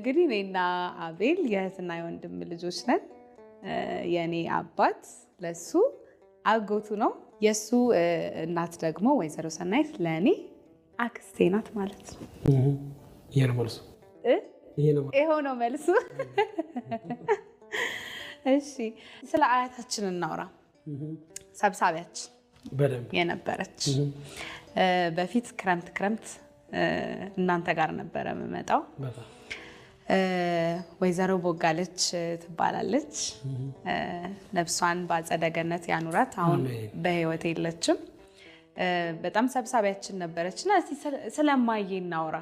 እንግዲህ እኔና አቤል የእህትና የወንድም ልጆች ነን። የእኔ አባት ለሱ አጎቱ ነው። የእሱ እናት ደግሞ ወይዘሮ ሰናይት ለእኔ አክስቴ ናት ማለት ነው። ይሄ ነው መልሱ። እ? ይሄ ነው። ይኸው ነው መልሱ። እሺ፣ ስለ አያታችን እናውራ። ሰብሳቢያችን በደንብ የነበረች፣ በፊት ክረምት ክረምት እናንተ ጋር ነበረ የምመጣው። በጣም። ወይዘሮ ቦጋለች ትባላለች። ነፍሷን በአጸደ ገነት ያኑራት። አሁን አሜን። በሕይወት የለችም። በጣም ሰብሳቢያችን ነበረች እና እስቲ ስለማዬ እናውራ።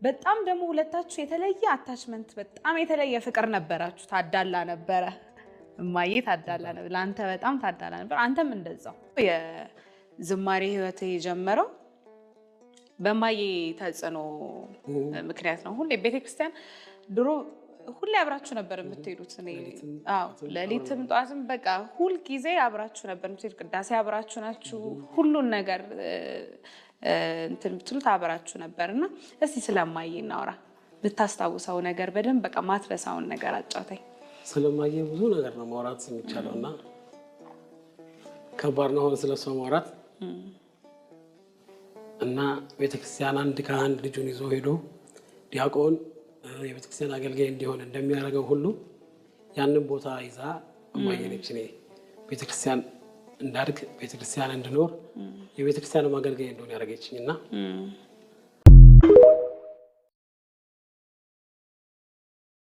በጣም ደግሞ ሁለታችሁ የተለየ attachment፣ በጣም የተለየ ፍቅር ነበራችሁ። ታዳላ ነበረ፣ እማዬ ታዳላ ነበር። ለአንተ በጣም ታዳላ ነበር። አንተም እንደዛው። የዝማሬ ህይወት የጀመረው በማዬ ተጽዕኖ ምክንያት ነው። ሁሌ ቤተክርስቲያን ድሮ ሁሌ አብራችሁ ነበር የምትሄዱት። እኔ አዎ፣ ሌሊትም ጠዋትም በቃ ሁል ጊዜ አብራችሁ ነበር የምትሄዱት። ቅዳሴ አብራችሁ ናችሁ። ሁሉን ነገር እንትን የምትሉት አብራችሁ ነበር እና እስቲ ስለማዬ እናውራ። የምታስታውሰው ነገር፣ በደንብ በቃ ማትረሳውን ነገር አጫውተኝ። ስለማየ ብዙ ነገር ነው ማውራት የሚቻለው እና ከባድ ነው አሁን ስለሷ ማውራት። እና ቤተክርስቲያን አንድ ካህን ልጁን ይዞ ሄዶ ዲያቆን፣ የቤተክርስቲያን አገልጋይ እንዲሆን እንደሚያደርገው ሁሉ ያንን ቦታ ይዛ እማዬ ነች እኔ ቤተክርስቲያን እንዳድግ፣ ቤተክርስቲያን እንድኖር፣ የቤተክርስቲያን አገልጋይ እንደሆነ ያደረገችኝ እና